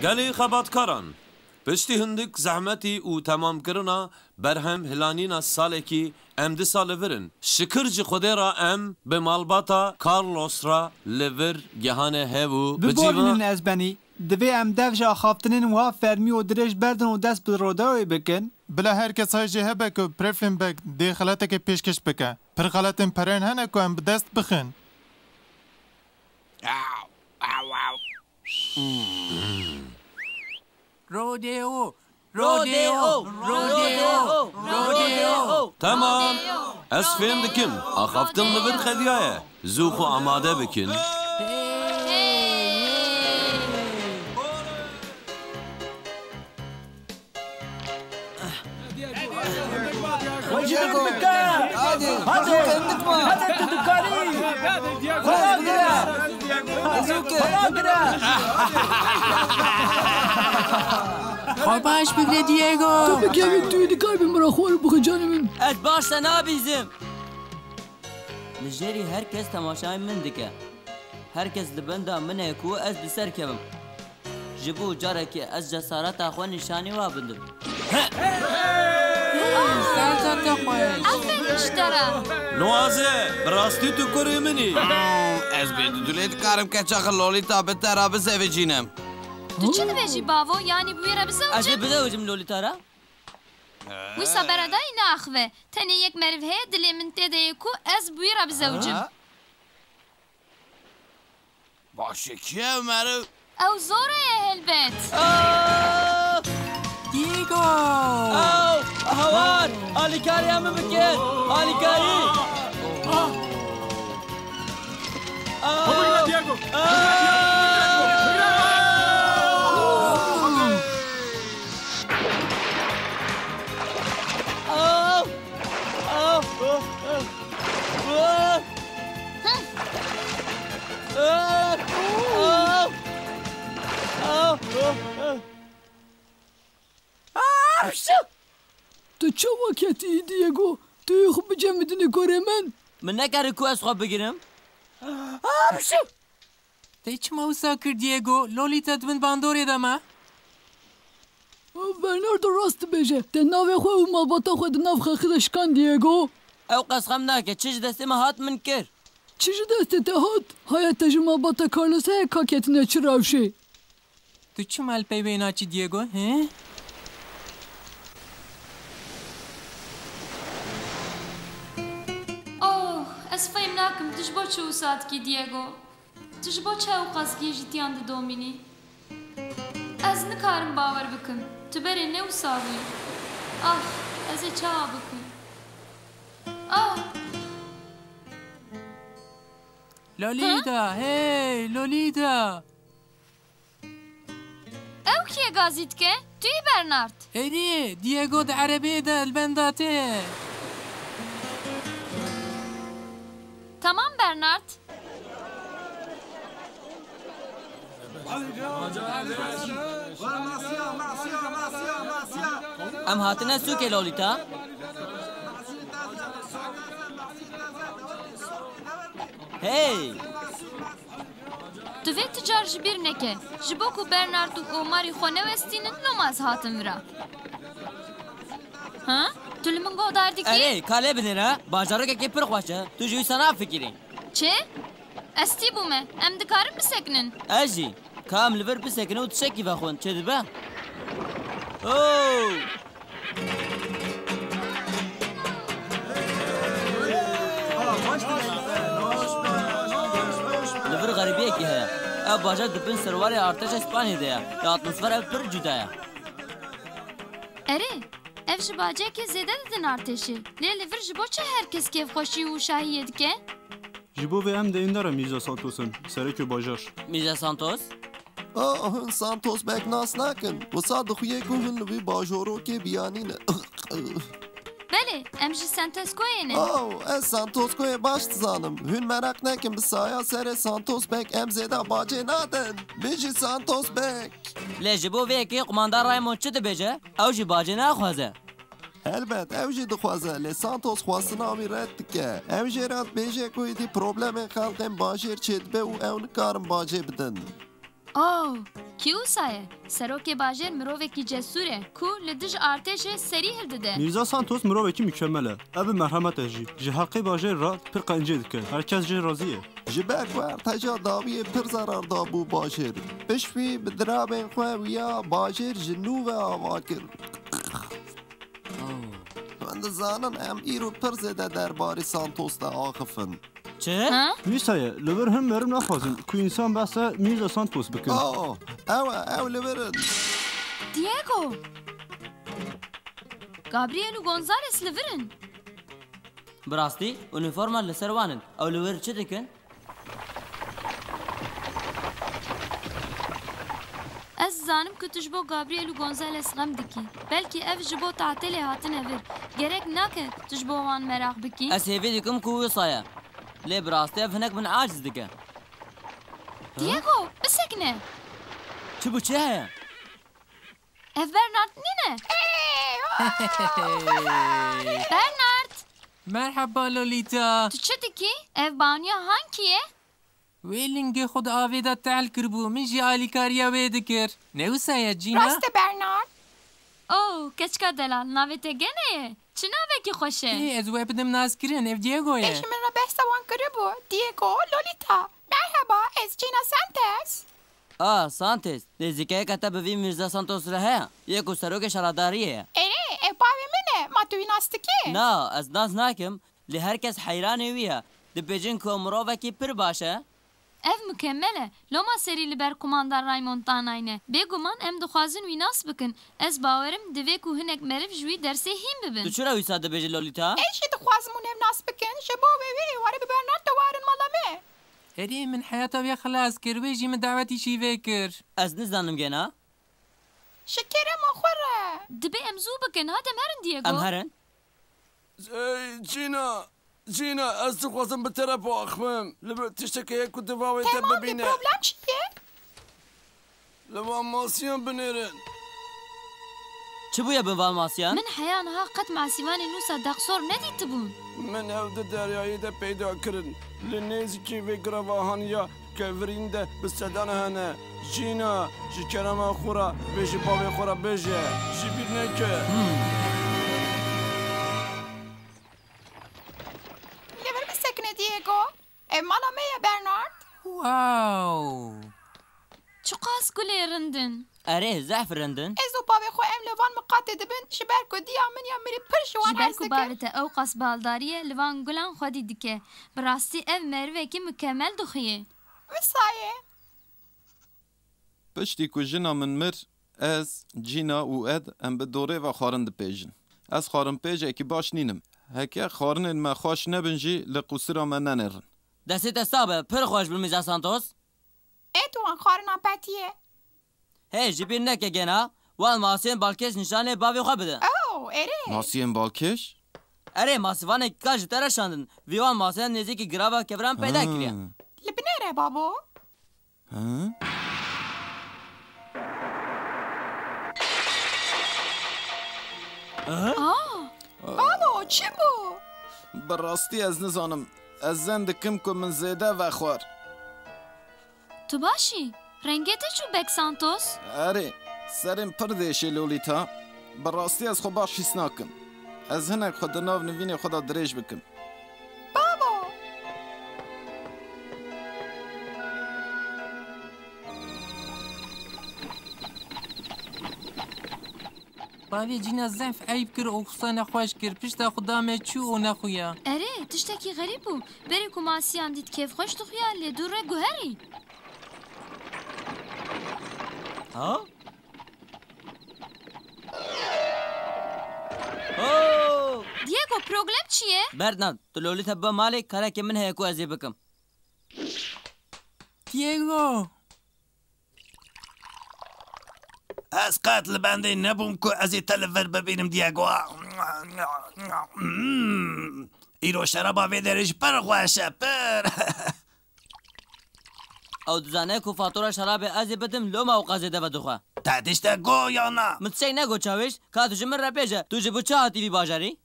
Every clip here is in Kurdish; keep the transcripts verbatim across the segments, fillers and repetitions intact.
Gelê xebatkaran, piştî hindik zehmetî û temamkirina berhem hilanîna salekî, em disa li vir in. Şikir ji Xwedê re em bi malbata Carlos re li vir gehane hev û bi cî ve Biborînin ez benî. Divê em dev ji axaftinên wiha fermî û dirêj berdin û dest bi rodewê bikin. Bila her kes hay jê hebe ku Preflin Beg dê xeleteke pêşkeş bike. Pir xeletên perên hene ku em bi dest bixin. Rodeo! Rodeo! Rodeo! Rodeo! Tamam. Ez fêm dikim. Axaftin li vir xediyaye. Zû xwe amade bikin. Hadi. Hadi. Hadi tu dikarî. Xwe bigire. Xwe bigire. Xwe baş bigire Diego. Tu bikevî tu dikarî bi min re xwe bixwe canê min. Ez baş te nabîzim. Li jêrî her kes temaşayê min dike. Her kes li benda min e ku ez bi ser kevim. Ji bo carekê ez cesareta xwe nîşanî we bidim. Serta te xweş. Aferîn ji te re. Nuaze, bi rastî tu kurê min î. Ez bê dudulê dikarim keça xwe Lolita bi te re bizevicînim. Tu çi dibêjî bavo? Yanî bi wî re bizewicim? Ez ê bizewicim Lolita re. Wisa beredayî neaxive. Tenê yek meriv heye dilê min tê de ye ku ez bi wî re bizewicim. Ha? Baş e, kî ye ew meriv? Ew Zora ye helbet. Ah! Diego! Ew hawar! Alîkariya min bike! Alîkarî! Ah! Ew! Diego! Ew! Ew! Ew! Tu çawa ketî, Diego? Tu yê xwe bicemidinî korê min? Min nekare ku ez xwe bigirim. Te çima wisa kir, Diego? Lolita di bin bandorê de me. Bernardo rast dibêje. Te navê xwe û malbata xwe di nav xelkê de şikand, Diego. Ew qas xem nake. Çi ji destê me hat, min kir. Çi ji destê te hat? Haya te ji malbata Carlos heye ka ketine çi rewşê? Tu çima li pey wê naçî, Diego, he? Oh, ez fehm nakim tu ji bo çi wisa dikî, Diego? Tu ji bo çi ew qas gêjîtiyan didomînî? Ez nikarim bawer bikim. Tu berê ne wisa bûyî. Ah, ez ê çawa bikim? Ah! Lolita, hey, Lolita! Ew kî ye gazî dike? Tu yî, Bernard? Erê, Diego di erebeyê de li benda te ye. Tamam, Bernard. Em hatine sûkê, Lolita. Hey! Tu vê tu car ji bîr neke. Ji bo ku Bernard û Omarî xwe newestînin, loma ez hatim vira. Ha? Tu li min guhdar dikî? Erê, ka lê binêre, bajarokekê pir xweş e. Tu jî wisa nafikirî. Çi? Ez tî bûme. Em dikarin bisekinin. Ez jî. Ka em li vir bisekinin û tiştekî vexwin. Çêdibe? Oh! Li vir xerîbiyekî heye. Ev bajar di bin serwarê artêşa Spanyê de ye. Li atmosfera pir cuda ye. Erê, ev ji bacekê zêde didin artêşê. Lê li vir ji bo çi her kes kêfxweşî û şahiyê dike? Ji bo vê em di êndara Mîrza Santos in, serokê bajar. Mîrza Santos? Ah, hûn Santos Beg nas nakin. Wisa dixuye ku hûn li wî bajorokê biyanî ne. Belê, em ji Santoskoyê ne. Oh, ez Santoskoyê baş dizanim. Hûn meraq nekin, bi saya serê Santos Beg em zêde bacê nadin. Bijî Santos Beg. Lê ji bo vê yekê qumandar Raymond çi dibêje? Ew jî bacê naxwaze. Helbet, ew jî dixwaze, lê Santos xwestina wî red dike. Ew jê re dibêje ku êdî problemên xelkên bajêr çêdibe û ew nikarin bacê bidin. Oh, kî wisa ye? Serokê bajêr mirovekî cesûr e, ku li dij artêşê serî hildide. Mîrza Santos mirovekî mukemel e. Ev bi merhemet e jî. Ji heqê bajêr re pir qencê dike. Her kes jê razî ye. Ji ber ku artêşa dawiyê pir zerar dabû bajêr, pişt wî bi diramên xwe wiya bajêr ji nû ve ava kir. Hûn dizanin em îro pir zêde derbarê Santos de axifin. Çi? Ha? Wisa ye, li vir hin meriv naxwazin ku însan behsa Mîrza Santos bikin. Oh, ew e, ew li vir in. Diego! Gabriel û Gonzales li vir in. Bi rastî, unîforma li ser wan in. Ew li wir çi dikin? Ez dizanim ku tu ji bo Gabriel û Gonzales xem dikî. Belkî ev ji bo tatilê hatine vir. Gerek nake tu ji bo wan meraq bikî. Ez hêvî dikim ku wisa ye. Lê bi rastî ev hinek min aciz dike. Diego, bisekine. Çi bû, çi heye? Ev Bernard nîne? Bernard! Merhaba Lolita. Tu çi dikî? Ev baniya hankî ye? Wê lingê xwe di avê de tehl kiribû, min jî alîkariya wê dikir. Ne wisa ye, Cîna? Rast e, Bernard. Oh, keçika delal, navê te gene ye? Çi navekî xweş e? Ê, ez we bidim naskirin, ev Diego ye. Ê, ji min re behsa wan kiribû. Diego, Lolita. Merhaba, ez Cîna Santos. A, Santos, nêzîkiyeke te bi vî Mîrza Santos re heye? Yê ku serokê şaradariyê ye. Erê, ev bavê min e, ma tu wî nas dikî? Na, ez nas nakim, lê her kes heyranê wî ye. Dibêjin ku mirovekî pir baş e. Ev mukemel e. Loma serî li ber Kumandan Raymond Tanay ne. Bêguman em dixwazin wî nas bikin. Ez bawerim divê ku hinek meriv ji wî dersê hîn bibin. Tu çira wisa dibêjî, Lolita? Ez jî dixwazim hûn ev nas bikin. Ji bo wê wê were bi Bernard de warin mala me. Erê, min heyata wê xilas kir, wê jî min dawetî şîvê kir. Ez nizanim gena. Ji kerema xwe re. Dibe em zû bikin, hate em herin, Diego. Em herin. Ey, Cîna, Cîna, ez dixwazim bi te re biaxivim. Li vir tiştekê ye ku divê wê te bibîne. Temam, problem çi ye? Li van masiyan binêrin. Çi bûye bi van masiyan? Min heya niha qet masîvanên wisa dexsor nedîtibûn. Min ew di deryayê de peyda kirin. Li nêzîkî vê girava haniya kevirîn de bi sedan hene. Cîna, ji kerema xwe re vê ji bavê xwe re bêje. Ji bîr neke. Hmm. Li vir bisekine, Diego. Ev mala me ye, Bernard. Wow! Çiqas gulê rind in. Erê, zehf rind in. Ez û bavê xwe em li van miqatê dibin, ji ber ku diya min ya mirî pir ji wan hez dike. Ji ber ku bavê te ew qas baldarî ye, li van gulan xwedî dike. Bi rastî ev merivekî mukemel dixuyê. Wisa ye. Piştî ku jina min mir, ez, Cîna û Ed em bi dorê ve xwarin dipêjin. Ez xwarinpêjekî baş nînim. Heke xwarinên me xweş nebin jî li qûsira me nenêrin. Destê te sax be, pir xweş bû Mîza Santos. Ê tu wan xwarinan petiye. Hey, ji bîr neke gena, wan masiyên balkêş nîşanê bavê xwe bide. Oh, erê. Masiyên balkêş? Erê, masivanekî ka ji te re şandin. Vî wan masiyan nêzîkî girava keviran peyda kiriye. Ha. Li binêre babo. Ha? Aha. Aa. Babo, çi bû? Bi rastî ez nizanim. Ez zen dikim ku min zêde vexwar. Tu baş î? Rengê te çû bek Santos. Erê, serê min pir diêşe Lolita. Bi rastî ez xwe baş hîs nakim. Ez hinek xwe di nav nivînê xwe de dirêj bikim. Babo! Bavê Cîna zehf eyb kir û xwe nexweş kir. Pişta xwe da me çû û nexuya. Erê, tiştekî xerîb bû. Berê ku masiyan dît kêfxweş dixuya, lê dû re guherî. Ha? Oh! Diego, problem çi ye? Bernard, tu Lolita bibe malê, karekê min heye ku ez ê bikim. Diego! Ez qet li bendê nebûm ku ez ê te li vir bibînim, Diego. Hmm. Îro şeraba vê derê jî pir xweş e, pir. Ew dizane ku fatura şerabê ez ê bidim, loma û qezê deve dixwe. Te tiştek got ya na? Min tiştek negot çawêş, ka tu ji min re bêje, tu ji bo çi hatî vî bajarî?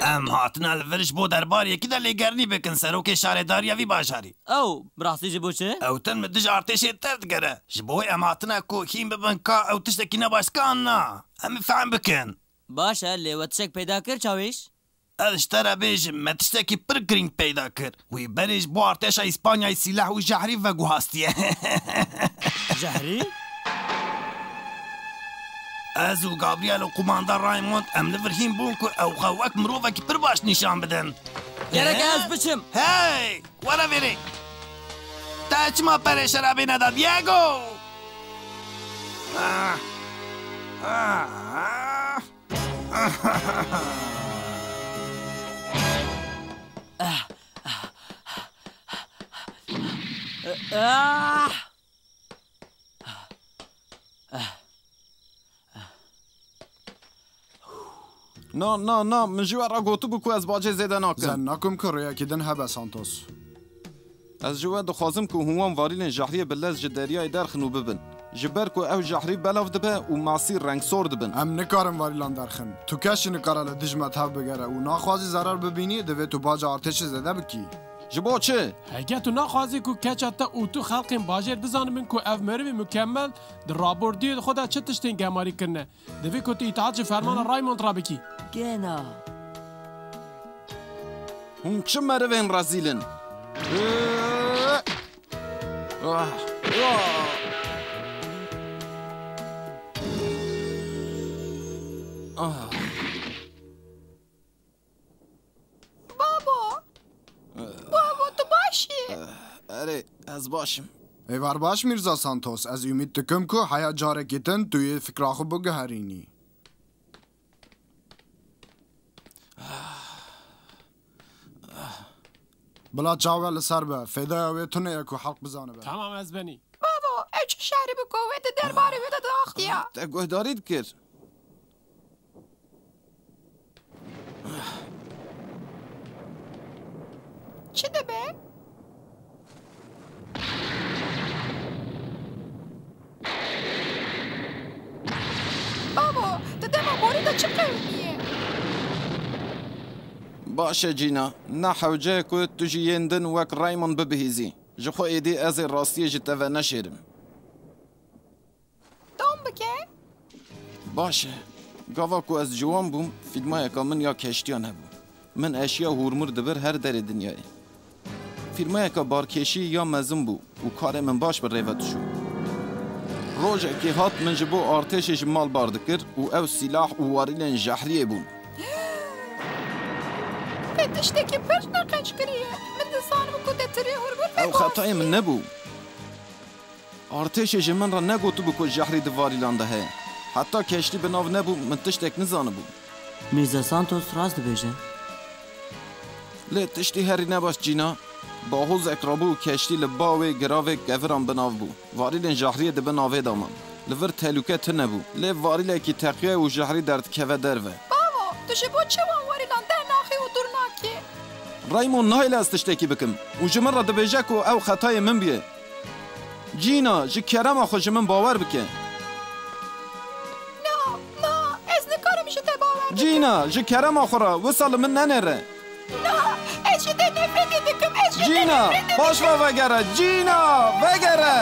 Em hatine li vir ji bo derbariyekî de lêgernî bikin serokê şaredariya vî bajarî. Ew, bi rastî ji bo çi? Ew tim li dij artêşê tev digere. Ji bo wê em hatine ku hîn bibin ka ew tiştekî nebaş dike an na. Em ê fehm bikin. Baş e, lê we tiştek peyda kir çawîş? Ez ji te re bêjim, me tiştekî pir girîng peyda kir. Wî berê ji bo artêşa Îspanyayê sîleh û jehrî veguhastiye. Jehrî? Ez û Gabriel û qumandar Raymond em li vir hîn bûn ku ew xwe wek mirovekî pir baş nîşan bidin. Gerek e ez biçim. Hey! Were vêrê! Te çima perê şerabê neda, Diego? Ah! Ah! Ah! Ah! Na, na, na, min ji we re gotibû ku ez bacê zêde nakim. Zen nakim ku rêyekî din hebe, Santos. Ez ji we dixwazim ku hûn wan varîlên jehriyê bi lez ji deryayê derxin û bibin. Ji ber ku ew jehrî belav dibe û masî rengsor dibin. Em nikarin varîlan derxin. Tu kes jî nikare li dij me tev bigere û naxwazî zerar bibînî, divê tu baca artêşê zêde bikî. Ji bo çi? Heke tu naxwazî ku keça te û tu xelkên bajêr bizanibin ku ev merivê mukemmel di rabordiyê xwe de çi tiştên gemarî kirine, divê ku tu îtaat ji fermana Raymond re bikî. Gena. Hûn çi merivên rezîl in? Ah, ah. Ah. Babo! Babo, tu baş î? Erê, ez baş im. Êvar baş, Mîrza Santos. Ez umîd dikim ku heya carekî din tu yê fikra xwe biguherînî. Bila çawa li ser be, fêdaya wê tune ye ku xelk bizanibe. Tamam, ez benî. Bavo, ew çi şerî bû ku wê di derbarê wê de diaxiya? Te guhdarî dikir. Çi dibe? Bavo, di dema borî de çi qewimiye? Baş e Cîna, ne hewce ye ku tu ji yên din wek Raymond bibihîzî. Ji xwe êdî ez ê rastiyê ji te ve neşêrim. Tom bike. Baş e. Gava ku ez ciwan bûm, fîrmayeka min ya keştiyan hebû. Min eşiya hûrmûr dibir her derê dinyayê. Fîrmayeka barkêşî ya mezin bû û karê min baş bi rê ve dişû. Rojekê hat min ji bo artêşê ji mal bar dikir û ew sîlah û warîlên jehriyê bûn. Te tiştekî pir neqenc kiriye. Min dizanibû ku te tirê hûrmûr Ew xetayê min nebû. Artêşê ji min re negotibû ku jehrî di varîlan de heye. Heta keştî bi nav nebû, min tiştek nizanibû. Mîrza Santos rast dibêje. Lê tiştî herî nebaş Cîna, bahozek rabû û keştî li ba wê giravê keviran bi nav bû. Varîlên jehriyê di bin avê de man. Li vir telûke tune bû. Lê varîlekî teqiya û jehrî derdikeve derve. Bavo, tu ji bo çi wan warîlan dernaxî û dûr nakî? Raymond nahêle ez tiştekî bikim û ji min re dibêje ku ew xetayê min bûye. Cîna, ji kerema xwe ji min bawer bike. Na, na, ez nikarim ji te bawer bikim. Cîna, ji kerema xwe re, wisa li min nenêre. Na, ez ji te nefretê dikim, ez ji te Cîna, nefretê baş dikim. Ve vegere, Cîna, vegere.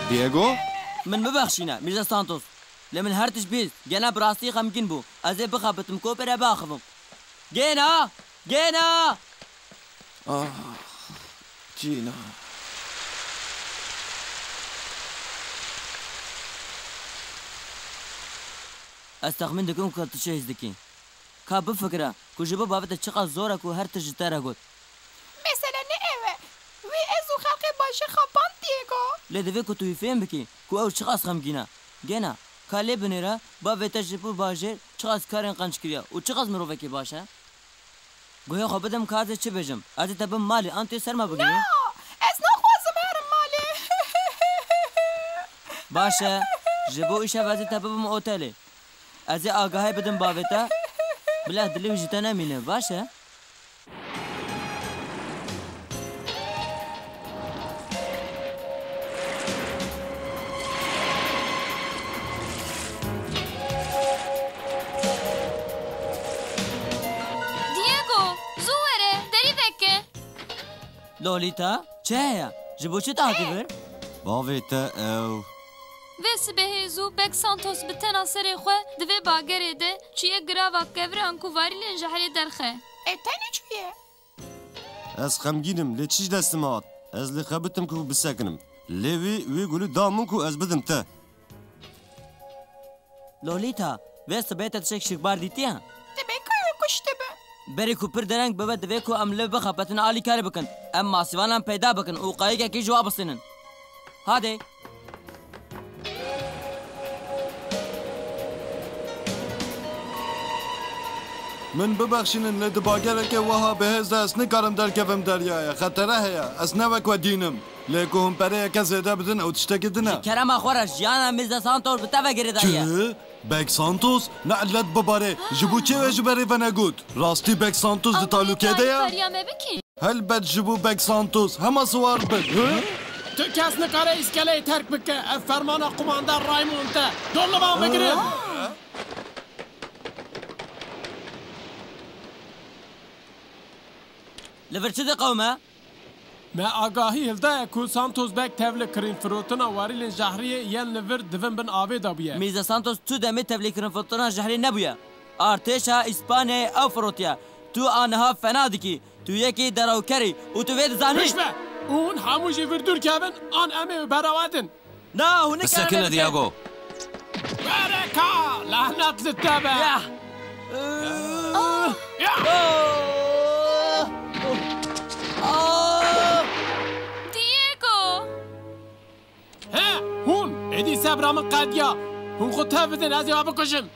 Diego? Min bibexşîne, Mîrza Santos. Lê min her tişt bîst, gene bi rastî xemgîn bû. Ez ê bixebitim, ku pêre biaxivim. Gêna! Gêna! Ah, Cîna. Ez texmîn dikim ku tu çi hîs dikî. Ka bifikire ku ji bo bavê te çiqas zor e ku her tişt ji te re got. Mesele ne ew e. Wî ez û xelkê bajêr xapand, Diego. Lê divê ku tu wî fêm bikî ku ew çiqas xemgîn e. Gêna, ka lê binêre, bavê te ji bo bajêr çiqas karên qenc kiriye û çiqas mirovekî baş e. Guhê xwe bidim ka ez ê çi bêjim. Ez ê te bim malê an tu yê ser me bigihî? Na! Ez naxwazim herim malê. Baş e, ji bo îşev ez ê te bibim otelê. Ez ê agahî bidim bavê te. Bila dilê wî ji te nemîne, baş e? Lolita, çi heye? Ji bo çi te hatî vir? Bavê te ew. Vê sibehê zû Beg Santos bi tena serê xwe di vê bagerê de çûye girava keviran ku Varîlên Jehrê derxe. Ew tenê çûye. Ez xemgîn im, lê çi ji destê me hat? Ez li xwe bitim ku bisekinim. Lê wî, wî gulî da min ku ez bidim te. Lolita, vê sibê te tiştek şikbar dîtiye? Divê ku ew kuştibe. Berê ku pir dereng bibe, divê ku em li bixepetin alîkarî bikin. Em masîvanan peyda bikin û qayikekî ji wa bistînin. Hadê. Min bibexşînin, lê di bagereke wiha bihêz de ez nikarim derkevim deryayê. Xetere heye. Ez ne wek we dîn im. Lê ku hûn pereyeke zêde bidin, ew tiştekî din e. Ji kerema xwe re jiyana Mîrza Santos bi te ve girêdayî ye. Çi? Beg Santos? Ne illet bibarê. Ji bo çi wê ji berê ve negot? Rastî Beg Santos di talûkê de ye? Alîkariya me bikî. Helbet ji bo Beg Santos hema siwar bin. Hi? Tu kes nikare îskeleyê terk bike. Ev fermana qumandar Raymond e. Dol li van bigirin. Li vir çi diqewime? Me agahî hildaye ku Santos Beg tevlikirin firotina warîlên jehriyê yên li vir divin bin avê de bûye. Mîrza Santos tu demê tevlikirin firotina jehriyê nebûye. Artêşa Îspanyayê ew firotiye. Tu aniha fena dikî. Tu yekî derewkerî û tu vê dizanî. Pişt be! Û hûn hemû jî vir dûr kevin an em ê berewe din. Na, hûn nikarin. Bisekine, Diego. Bereka! Lanet li te be! Ya! Ya! Ah! Diego! He, hûn! Êdî sebra min qediya. Hûn xwe tev bidin, ez ê we bikujim.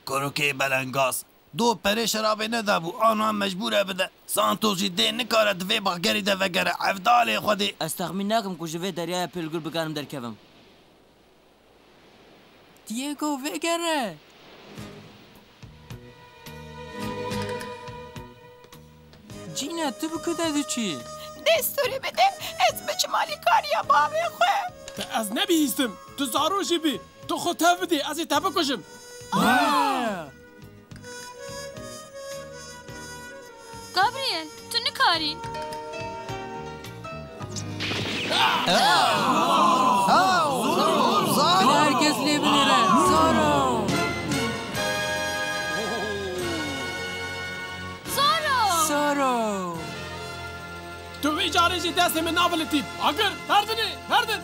Kurukê belengaz. Do perê şerabê nedabû, ana mecbûr e bide. Santos jî dê nikare di vê bagerî de vegere, ev dalê Xwedê. Ez texmîn nakim ku ji vê deryaya pêlgur bikarim derkevim. Diego, vegere! Cîna, tu bi ku de diçî? Destûrê bide, ez biçim alîkariya bavê xwe. Te ez nebihîstim. Tu zarok jî bî. Tu xwe tev bidî, ez ê te bikujim. Ah! Gabriel, tu nikarî. Her kes lê binêre. Zoro! Zoro! Zoro! Tu vê carê jî destê min navilitî. Agir, berdinê, berdin!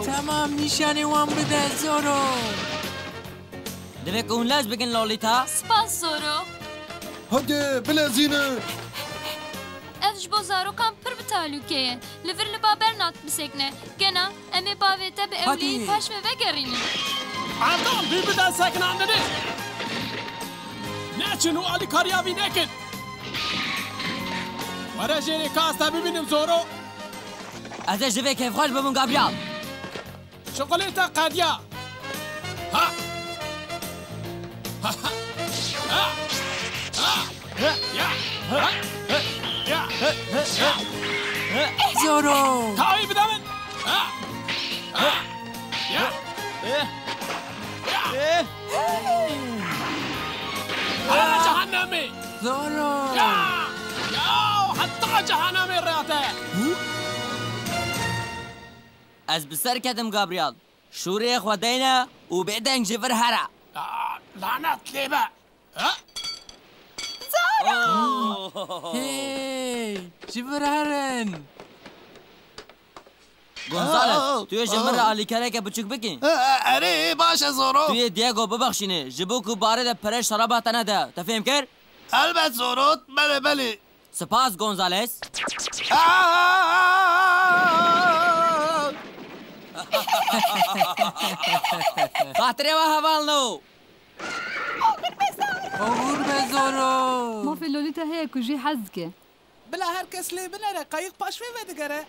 Tamam, nîşanê wan bide, Zoro. Divê ku hûn lez bikin, Lolita. Spas, Zoro. Hadi, bilezîne. Ev ji bo zarokan pir bi talûke ye. Li vir li ba Bernard bisekine. Gena, em ê bavê te bi ewleyî paş ve vegerînin. Erdal, bî bide sekinandinê. Neçin û alîkariya vî nekin. Were jêrê ka ez te bibînim, Zoro. Ez ê ji vê kêfxweş bibim, Gabriel. Şixulê te qediya. Ha! Ha, ha. Ha! Ha! Ya! Ha! Ya! Ya! Zoro! Kawî bide min! Ha! Ha! Ya! Ya! Hele cehennemê! Zoro! Ya! Ya! Heta cehennemê rate! Ez bi ser ketim, Gabriel. Şûrê xwe deyne û bêdeng ji vir here. Aa, lanet lê be. Ha? Zara! Oh. Hey, ji vir herin. Gonzales, oh, tu yê ji min re, oh, alîkareke biçûk bikî? E, e, erê, baş e, Zoro. Tu yê Diego bibexşînî, ji bo ku barê de perê şeraba te nede. Te fêm kir? Elbet, Zoro, belê, belê. Spas, Gonzales. Aa! Xatirê we hevalno. Oxir be Zoro. Mafê Lolita heye ku jê hez dike. Bila her kes lê binere, qayîq paş vê vedigere.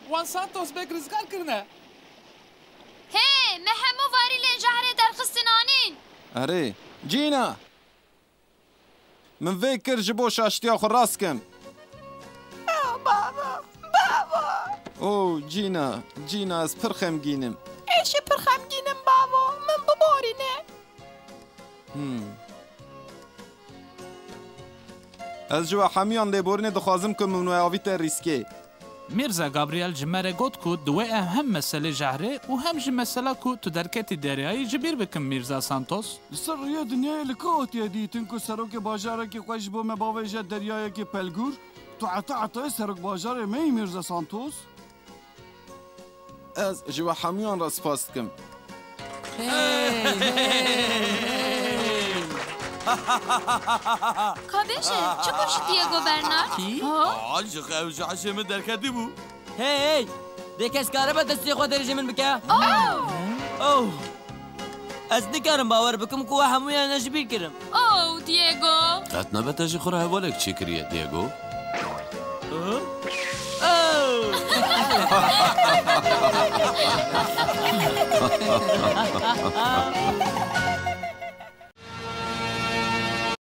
Wan Santos Beg rizgar kirine. Hê, me hemû varîlên jehrê derxistin anîn. Erê, Cîna! Min vê kir ji bo şaştiya xwe rast kim. Baba, baba. Oh, Cîna, Cîna, ez pir xemgîn im. Ez jî pir xemgîn im, bavo. Min biborîne. Hmm. Ez ji we hemûyan lêborînê dixwazim ku min we avîte rîskê. Mîrza Gabriel ji me re got ku diwê em hem meselê jehrê û hem jî mesela ku tu derketî deryayî ji bîr bikin, Mîrza Santos. Li ser rûyê dinyayê li ku hatiye dîtin ku serokê bajarekî xwe ji bo me bavêje deryayekî pelgûr? Tu heta hetayê serok bajarê me yî, Mîrza Santos. Ez ji we hemûyan re spas dikim. Ka bêje, çi got ji Diego Bernard? Kî? Ha? Aa, ji xew ji eşê min derketî bû. Hey, hey! Dê kes karibe destê xwe dirêjê min bike? Oh! Oh! Ez nikarim bawer bikim ku we hemûyan ji bîr kirim. Oh, Diego! Qet nebe te ji xwe re hevalek çêkiriye, Diego?